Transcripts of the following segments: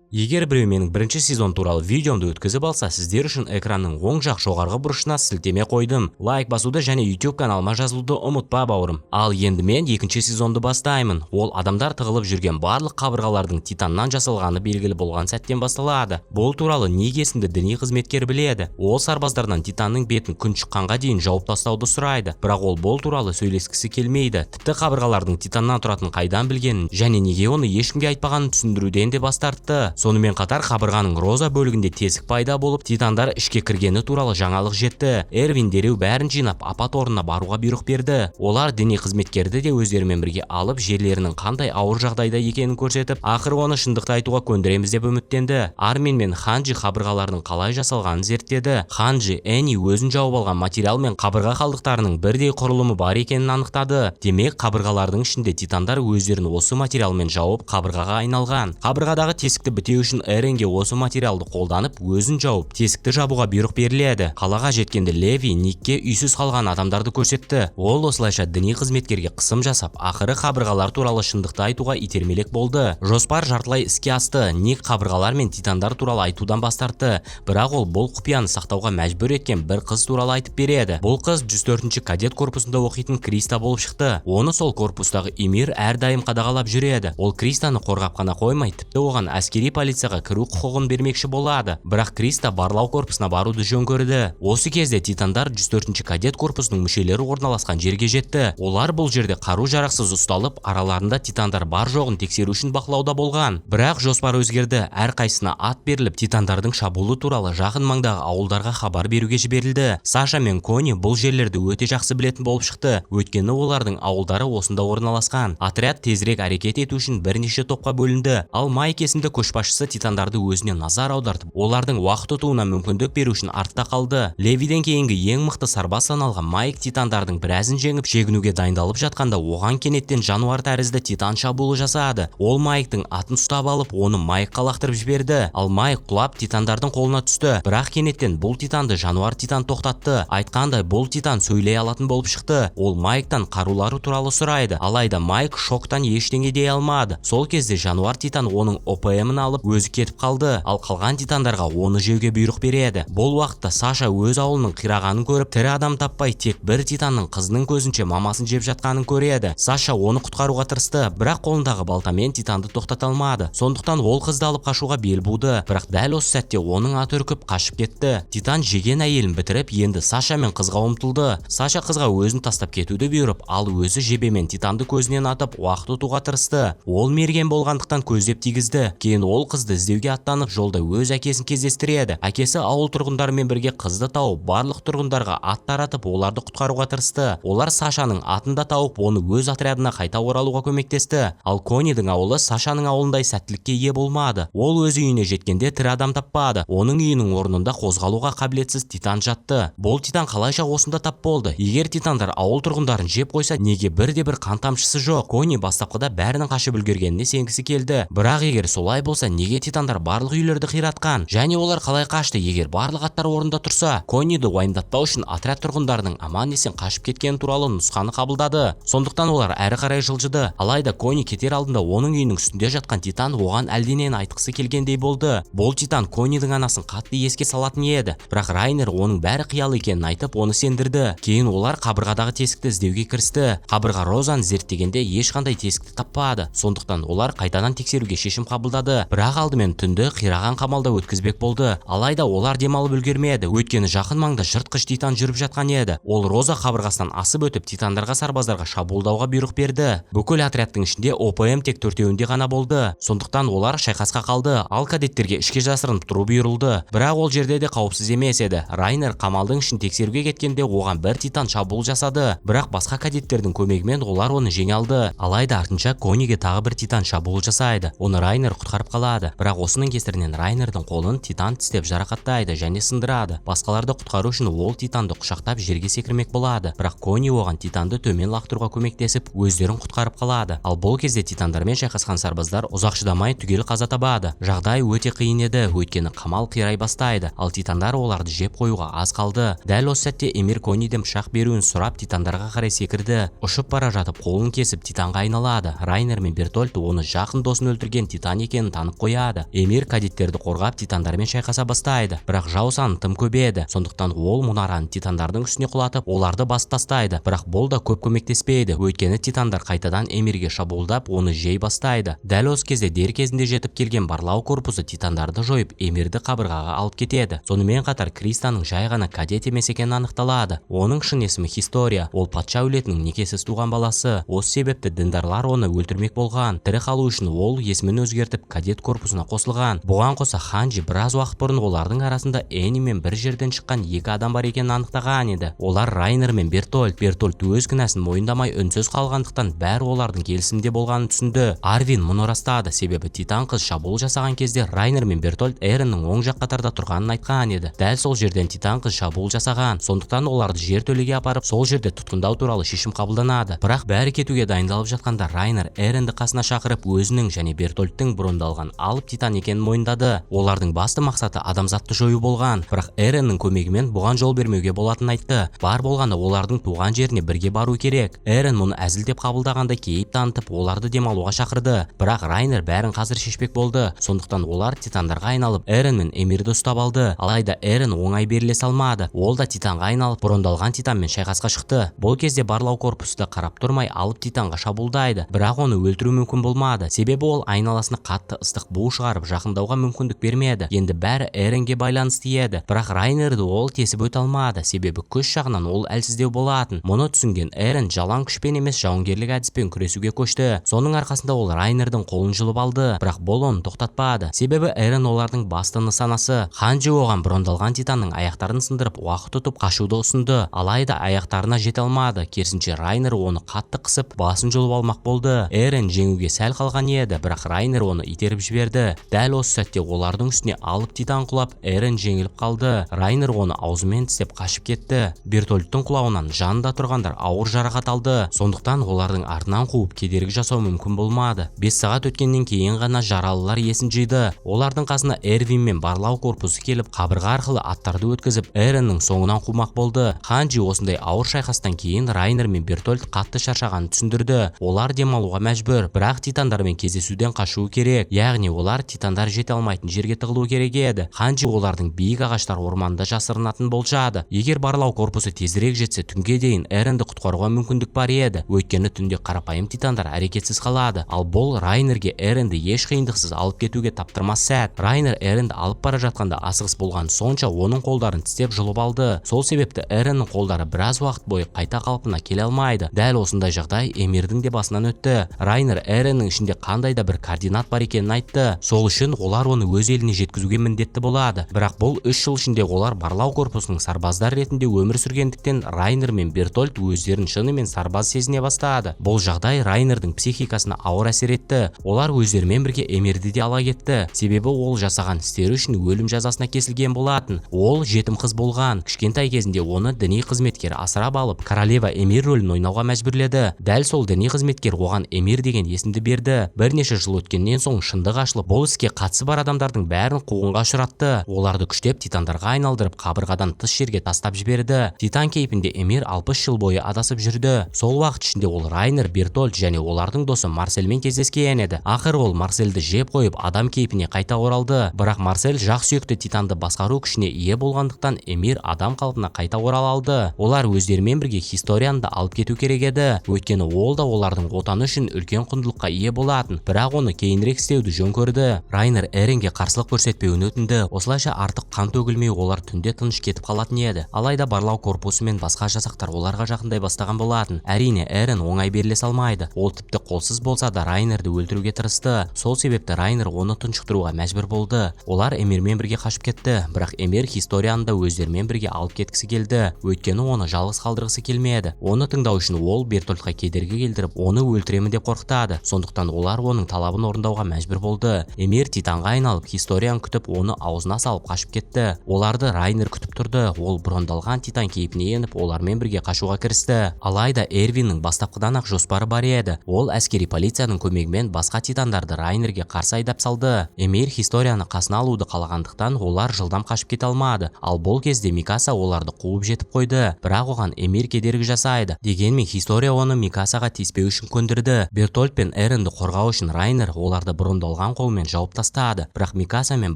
Егер біреу менің бірінші сезон туралы видеомды өткізіп алса, сіздер үшін экранның оң жақ жоғарғы бұрышына сілтеме қойдым. Лайк басуды және YouTube каналыма жазылуды ұмытпа, бауырым. Ал енді мен екінші сезонды бастаймын. Ол адамдар тығылып жүрген барлық қабырғалардың титаннан жасалғаны белгілі болған сәттен басталады. Бұл туралы Ник есімді діни қызметкер біледі. Ол сарбаздардан титанның бетін күн шыққанға дейін жауып тастауды сұрайды, бірақ ол бұл туралы сөйлескісі келмейді. Тіпті қабырғалардың титаннан тұратынын қайдан білгенін және неге оны ешкімге айтпағанын түсіндіруден де бас тартты. Сонымен қатар қабырғаның роза бөлігінде тесік пайда болып, титандар ішке кіргені туралы жаңалық жетті. Эрвин дереу бәрін жинап, апат орнына баруға бұйрық берді. Олар діни қызметкерді де өздерімен бірге алып, жерлерінің қандай ауыр жағдайда екенін көрсетіп, ақыры оны шындықты айтуға көндіреміз деп үміттенді. Армин мен Ханджи қабырғалардың қалай жасалғанын зерттеді. Ханджи Эни өзін жауып алған материал мен қабырға қалдықтарының бірдей құрылымы бар екенін анықтады. Демек, қабырғалардың ішінде титандар өздерін осы материалмен жауып, қабырғаға айналған. Қабырғадағы тесікті бітеу үшін Эренге осы материалды қолданып, өзін жауып, тесікті жабуға бұйрық беріледі. Қалаға жеткенде Леви Никке үйсіз қалған адамдарды көрсетті. Ол осылайша діни қызметкерге қысым жасап, ақыры қабырғалар туралы шындықты айтуға итермелек болды. Жоспар жартылай іске асты. Ник қабырғалар мен титандар туралы айтудан бас тартты, бірақ ол бұл құпияны сақтауға мәжбүр еткен бір қыз туралы айтып береді. Бұл қыз 104 кадет корпусында оқитын Криста болып шықты. Оны сол корпустағы Эмир әрдайым қадағалап жүреді. Ол Кристаны қорғап қана қоймай, тіпті оған әскери полицияға кіру құқығын бермекші болады, бірақ Криста барлау корпусына баруды жөн көрді. Осы кезде титандар 104 кадет корпусының мүшелері орналасқан жерге жетті. Олар бұл жерде қару жарақсыз ұсталып, араларында титандар бар жоғын тексеру үшін бақылауда болған. Бірақ жоспар өзгерді. Әрқайсысына ат беріліп, титандардың шабуылы туралы жақын маңдағы ауылдарға хабар беруге жіберілді. Саша мен Кони бұл жерлерді өте жақсы білетін болып шықты, өйткені олардың ауылдары осында орналасқан. Отряд тезірек әрекет ету үшін бірнеше топқа бөлінді. Ал Майк есімді көшбасшысы титандарды өзіне назар аудартып, олардың уақыт ұтуына мүмкіндік беру үшін артта қалды. Левиден кейінгі ең мықты сарбаз саналған Майк титандардың біразын жеңіп, шегінуге дайындалып жатқанда, оған кенеттен жануар тәрізді титан шабуылы жасады. Ол Майктың атын ұстап алып, оны Майкқа лақтырып жіберді. Ал Майк құлап, титандардың қолына түсті. Бірақ кенеттен бұл титанды жануар титан тоқтатты. Айтқандай, бұл титан сөйлей алатын болып шықты. Ол Майктан қарулары туралы сұрайды, алайда Майк шоктан ештеңе дей алмады. Сол кезде жануар титан оның ОПМ-ін алып, өзі кетіп қалды, ал қалған титандарға оны жеуге бұйрық береді. Бұл уақытта Саша өз ауылының қирағанын көріп, тірі адам таппай, тек бір титанның қызының көзінше мамасын жеп жатқанын көреді. Саша оны құтқаруға тырысты, бірақ қолындағы балтамен титанды тоқтата алмады. Сондықтан ол қызды алып қашуға бел буды, бірақ дәл осы сәтте оның аты үркіп қашып кетті. Титан жеген әйелін бітіріп, енді Саша мен қызға ұмтылды. Саша қызға өзін тастап кетуді бұйырып, ал өзі жебемен титанды көзінен атып, уақыт ұтуға тырысты. Ол мерген болғандықтан, көздеп тигізді. Кейін ол қызды іздеуге аттанып, жолда өз әкесін кездестіреді. Әкесі ауыл тұрғындарымен бірге қызды тауып, барлық тұрғындарға ат таратып, оларды құтқаруға тырысты. Олар Сашаның атын да тауып, оны өз отрядына қайта оралуға көмектесті. Ал Конидің ауылы Сашаның ауылындай сәттілікке ие болмады. Ол өз үйіне жеткенде тірі адам таппады. Оның үйінің орнында қозғалуға қабілетсіз титан жатты. Бұл титан қалайша осында тап болды? Егер титандар ауыл тұрғындарын жеп қойса, неге бірде бір қан тамшысы жоқ? Кони бастапқыда бәрінің қашып үлгергеніне сенгісі келді, бірақ егер солай болса, неге титандар барлық үйлерді қиратқан және олар қалай қашты, егер барлық аттар орнында тұрса? Кониді уайымдатпау үшін отряд тұрғындарының аман есен қашып кеткені туралы нұсқаны қабылдады. Сондықтан олар әрі қарай жылжыды. Алайда Кони кетер алдында оның үйінің үстінде жатқан титан оған әлденені айтқысы келгендей болды. Бұл титан Конидің анасын қатты еске салатын еді, бірақ Райнер оның бәрі қиял екенін айтып, оны сендірді. Кейін олар қабырғадағы тесікті іздеуге кірісті. Қабырға розаны зерттегенде ешқандай тесікті таппады. Сондықтан олар қайтадан тексеруге шешім қабылдады, бірақ алдымен түнді қираған қамалда өткізбек болды. Алайда олар демалып үлгермеді, өйткені жақын маңда жыртқыш титан жүріп жатқан еді. Ол роза қабырғасынан асып өтіп, титандарға сарбаздарға шабуылдауға бұйрық берді. Бүкіл отрядтың ішінде ОПМ тек төртеуінде ғана болды. Сондықтан олар шайқасқа қалды. Ал кадеттерге ішке жасырынып тұру бұйырылды, бірақ ол жерде де қауіпсіз емес еді. Райнер қамалдың ішін тексеруге кеткенде, оған бір титан шабуыл жасады, бірақ басқа кадеттердің көмегімен олар оны жеңе алды. Алайда артынша Кониге тағы бір титан шабуыл жасайды. Оны Райнер құтқарып қалады, бірақ осының кесірінен Райнердің қолын титан тістеп, жарақаттайды және сындырады. Басқаларды құтқару үшін ол титанды құшақтап, жерге секірмек болады, бірақ Кони оған титанды төмен лақтыруға көмектесіп, өздерін құтқарып қалады. Ал бұл кезде титандармен шайқасқан сарбаздар ұзақ шыдамай, түгел қаза табады. Жағдай өте қиын еді, өйткені қамал қирай бастайды, ал титандар оларды жеп қоюға аз қалды. Дәл осы сәтте Эмир Кониден пышақ беруін сұрап, титандарға қарай секірді. Ұшып бара жатып, қолын кесіп, титанға айналады. Райнер мен Бертольд оны жақын досын өлтірген титан екенін танып қояды. Эмир кадеттерді қорғап, титандармен шайқаса бастайды, бірақ жау саны тым көп еді. Сондықтан ол мұнараны титандардың үстіне құлатып, оларды басып тастайды. Бірақ бұл да көп көмектеспейді, өйткені титандар қайтадан Эмирге шабуылдап, оны жей бастайды. Дәл осы кезде дер кезінде жетіп келген барлау корпусы титандарды жойып, Эмирді қабырғаға алып кетеді. Сонымен қатар Кристаның жай ғана кадет емес екені анықталады. Оның шын есімі Хистория. Ол патша әулетінің некесіз туған баласы. Осы себепті діндарлар оны өлтірмек болған. Тірі қалу үшін ол есімін өзгертіп, кадет корпусына қосылған. Бұған қоса Ханджи біраз уақыт бұрын олардың арасында Энимен бір жерден шыққан екі адам бар екенін анықтаған еді. Олар Райнер мен Бертольд. Бертольд өз кінәсін мойындамай үнсіз қалғандықтан, бәрі олардың келісімде болғанын түсінді. Арвин мұны растады, себебі титан қыз шабуыл жасаған кезде Райнер мен Бертольд Эреннің оң жақ қатарда тұрғанын айтқан еді. Дәл сол жерден титан қыз шабуыл жасаған. Сондықтан оларды жертөлеге апарып, сол жерде тұтқындау туралы шешім қабылданады. Бірақ бәрі кетуге дайындалып жатқанда Райнер Эренді қасына шақырып, өзінің және Бертольдтің брондалған алып титан екенін мойындады. Олардың басты мақсаты адамзатты жою болған, бірақ Эреннің көмегімен бұған жол бермеуге болатынын айтты. Бар болғаны олардың туған жеріне бірге бару керек. Эрен мұны әзілдеп қабылдағандай кейіп танытып, оларды демалуға шақырды. Бірақ Райнер бәрін қазір шешпек болды. Сондықтан олар титандарға айналып, Эрен мен Эмирді ұстап алды. Алайда Эрен оңай беріле салмады. Ол да титанға айналып, брондалған титанмен шайқасқа шықты. Бұл кезде барлау корпусы да қарап тұрмай алып титанға шабуылдайды, бірақ оны өлтіру мүмкін болмады, себебі ол айналасына қатты ыстық бу шығарып, жақындауға мүмкіндік бермеді. Енді бәрі Эренге байланысты еді. Бірақ Райнерді ол тесіп өте алмады, себебі күш жағынан ол әлсіздеу болатын. Мұны түсінген Эрен жалаң күшпен емес, жауынгерлік әдіспен күресуге көшті. Соның арқасында ол Райнердің қолын жұлып алды, бірақ бұл оны тоқтатпады, себебі Эрен олардың басты нысанасы. Ханджи оған брондалған титанның аяқтарын сындырып, уақыт ұтып қашуды ұсынды. Алайда аяқтарына жете алмады. Керісінше, Райнер оны қатты қысып, басын жұлып алмақ болды. Эрен жеңуге сәл қалған еді, бірақ Райнер оны итеріп жіберді. Дәл осы сәтте олардың үстіне алып титан құлап, Эрен жеңіліп қалды. Райнер оны аузымен тістеп қашып кетті. Бертольдтың құлауынан жанында тұрғандар ауыр жарақат алды. Сондықтан олардың артынан қуып кедергі жасау мүмкін болмады. 5 сағат өткеннен кейін ғана жаралылар есін жиды. Олардың қасына Эрвин мен барлау корпусы келіп, қабырға арқылы аттарды өткізіп, Эреннің соңынан қумақ болды. Ханджи осындай ауыр шайқастан кейін Райнер мен Бертольд қатты шаршағанын түсіндірді. Олар демалуға мәжбүр, бірақ титандармен кездесуден қашуы керек. Яғни олар титандар жете алмайтын жерге тығылу керек еді. Ханджи олардың биік ағаштар орманында жасырынатынын болжады. Егер барлау корпусы тезірек жетсе, түнге дейін Эренді құтқаруға мүмкіндік бар еді, өйткені түнде қарапайым титандар әрекетсіз қалады. Ал бұл Райнерге Эренді еш қиындықсыз алып кетуге таптырмас сәт. Райнер Эренді алып бара жатқанда асығыс болған сонша, оның қолдарын тістеп жұлып алды. Сол себепті Эреннің қолдары біраз уақыт бойы қайта қалпына келе алмайды. Дәл осындай жағдай Эмирдің де басынан өтті. Райнер Эреннің ішінде қандай да бір координат бар екенін айтты. Сол үшін олар оны өз еліне жеткізуге міндетті болады. Бірақ бұл 3 жыл ішінде олар барлау корпусының сарбаздар ретінде өмір сүргендіктен, Райнер мен Бертольд өздерін шынымен сарбаз сезіне бастады. Бұл жағдай Райнердің психикасына ауыр әсер етті. Олар өздерімен бірге Эмирді де ала кетті, себебі ол жасаған істері үшін өлім жазасына кесілген болатын. Ол жетім қыз болған. Кішкентай кезінде оны діни қызметкер асырап алып, королева Эмир рөлін ойнауға мәжбүрледі. Дәл сол діни қызметкер оған Эмир деген есімді берді. Бірнеше жыл өткеннен соң шындық ашылып, бұл іске қатысы бар адамдардың бәрін қуғынға ұшыратты. Оларды күштеп титандарға айналдырып, қабырғадан тыс жерге тастап жіберді. Титан кейпінде Эмир 60 жыл бойы адасып жүрді. Сол уақыт ішінде ол Райнер, Бертольд және олардың досы Марсельмен кездескен еді. Ақыры ол Марсельді жеп қойып, адам кейпіне қайта оралды. Бірақ Марсель жақ сүйекті титанды басқару күшіне ие болғандықтан, Эмир адам қалпына қайта орала алды. Олар өздерімен бірге Хисторияны да алып кету керек еді, өйткені ол да олардың отаны үшін үлкен құндылыққа ие болатын. Бірақ оны кейінірек істеуді жөн көрді. Райнер Эренге қарсылық көрсетпеуін өтінді. Осылайша артық қан төгілмей, олар түнде тыныш кетіп қалатын еді. Алайда барлау корпусы мен басқа жасақтар оларға жақындай бастаған болатын. Әрине, Эрен оңай беріле салмайды. Ол тіпті қолсыз болса да, Райнерді өлтіруге тырысты. Сол себепті Райнер оны тұншықтыруға мәжбүр болды. Олар Эмирмен бірге қашып кетті, бірақ Эмир Хисторияны да өздерімен бірге алып кеткісі келді, өйткені оны жалғыз қалдырғысы келмеді. Оны тыңдау үшін ол Бертольдқа кедергі келтіріп, оны өлтіремін деп қорқытады. Сондықтан олар оның талабын орындауға мәжбүр болды. Эмир титанға айналып, Хисторияны күтіп, оны аузына салып қашып кетті. Оларды Райнер күтіп тұрды. Ол брондалған титан кейпіне еніп, олармен бірге қашуға кірісті. Алайда Эрвиннің бастапқыдан ақ жоспары бар еді. Ол әскери полицияның көмегімен басқа титандарды Райнерге қарсы айдап салды. Эмир Хисторияны қасына алуды қалағандықтан, олар жылдам қашып кете алмады. Ал бұл кезде Микаса оларды қуып жетіп қойды, бірақ оған Эмир кедергі жасайды. Дегенмен Хистория оны Микасаға тиіспеу үшін көндірді. Бертольд пен Эренді қорғау үшін Райнер оларды брондалған титан қолымен жауып тастады. Бірақ Микаса мен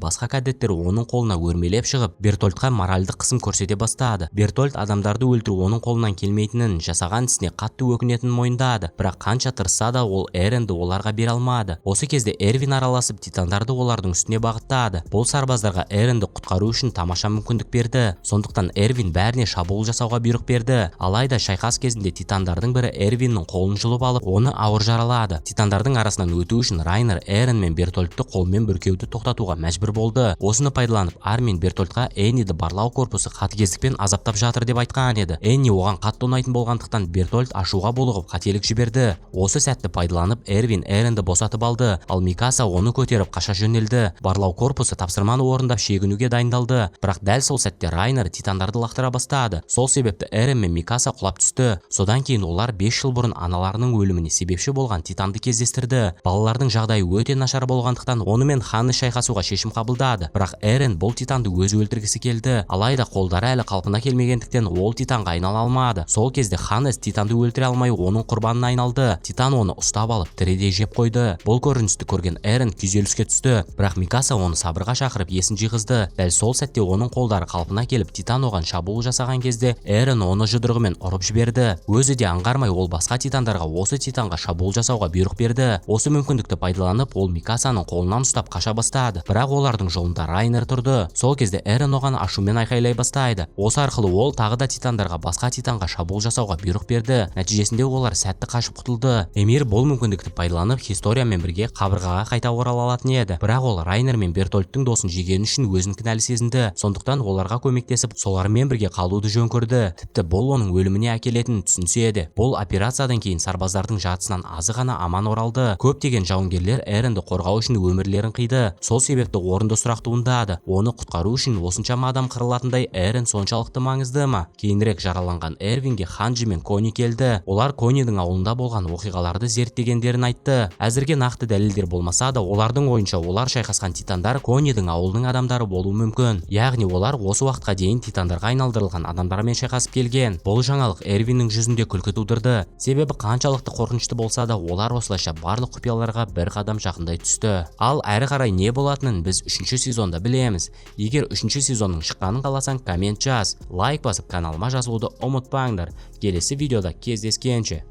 басқа кадеттер оның қолына өрмелеп шығып, Бертольдқа моральдық қысым көрсете бастады. Бертольд адамдарды өлтіру оның қолынан келмейтінін, жасаған ісіне қатты өкінетінін мойындады. Бірақ қанша тырысса да, ол Эренді оларға бере алмады. Осы кезде Эрвин араласып, титандарды олардың үстіне бағыттады. Бұл сарбаздарға Эренді құтқару үшін тамаша мүмкіндік берді. Сондықтан Эрвин бәріне шабуыл жасауға бұйрық берді. Алайда шайқас кезінде титандардың бірі Эрвиннің қолын жұлып алып, оны ауыр жаралады. Титандардың арасынан өту үшін Райнер Эрен мен Бертольдті қолмен бүркеуді тоқтатуға мәжбүр болды. Осыны пайдаланып, Армин Бертольдқа Энниді барлау корпусы қатыгездікпен азаптап жатыр деп айтқан еді. Энни оған қатты ұнайтын болғандықтан, Бертольд ашуға булығып, қателік жіберді. Осы сәтті пайдаланып, Эрвин Эренді босатып алды, ал Микаса оны көтеріп қаша жөнелді. Барлау корпусы тапсырманы орындап, шегінуге дайындалды. Бірақ дәл сол сәтте Райнер титандарды лақтыра бастады. Сол себепті Эрен мен Микаса құлап түсті. Содан кейін олар 5 жыл бұрын аналарының өліміне себепші болған титанды кездестірді. Балалардың жағдайы өте нашар болғандықтан, онымен Ханнес шайқасуға шешім қабылдады. Бірақ Эрен бұл титанды өзі өлтіргісі келді. Алайда қолдары әлі қалпына келмегендіктен, ол титанға айнала алмады. Сол кезде Ханнес титанды өлтіре алмай, оның құрбанына айналды. Титан оны ұстап алып, тірідей жеп қойды. Бұл көріністі көрген Эрен күйзеліске түсті. Бірақ Микаса оны сабырға шақырып, есін жиғызды. Дәл сол сәтте оның қолдары қалпына келіп, титан оған шабуыл жасаған кезде Эрен оны жұдырығымен ұрып жіберді. Өзі де аңғармай, ол басқа титандарға осы титанға шабуыл жасауға бұйрық берді. Осы мүмкіндікті пайдаланып, ол Микасаның қолынан ұстап қаша бастады. Бірақ олардың жолында Райнер тұрды. Сол кезде Эрен оған ашумен айқайлай бастайды. Осы арқылы ол тағы да титандарға басқа титанға шабуыл жасауға бұйрық берді. Нәтижесінде олар сәтті қашып құтылды. Эмир бұл мүмкіндікті пайдаланып, Хисториямен бірге қабырғаға қайта орала алатын еді. Бірақ ол Райнер мен Бертольдтың досын жегені үшін өзін кінәлі сезінді. Сондықтан оларға көмектесіп, солармен бірге қалуды жөн көрді, тіпті бұл оның өліміне әкелетінін түсінсе де. Бұл операциядан кейін сарбаздардың жартысынан азы ғана аман оралды. Көптеген жауынгерлер Эренді қорғау үшін өмірлерін қиды. Сол себепті орынды сұрақ туындады: оны құтқару үшін осыншама адам қырылатындай Эрен соншалықты маңызды ма? Кейінірек жараланған Эрвинге Ханджи мен Кони келді. Олар Конидің ауылында болған оқиғаларды зерттегендерін айтты. Әзірге нақты дәлелдер болмаса да, олардың ойынша, олар шайқасқан титандар Конидің ауылының адамдары болуы мүмкін. Яғни олар осы уақытқа дейін титандарға айналдырылған адамдармен шайқасып келген. Бұл жаңалық Эрвиннің жүзінде күлкі тудырды. Себебі қаншалықты қорқынышты болса да, олар осылайша барлық құпияларға бір қадам жақындай түсті. Ал әрі қарай не болатынын біз үшінші сезонда білеміз. Егер үшінші сезонның шыққанын қаласаң, коммент жаз, лайк басып, каналыма жазылуды ұмытпаңдар. Келесі видеода кездескенше!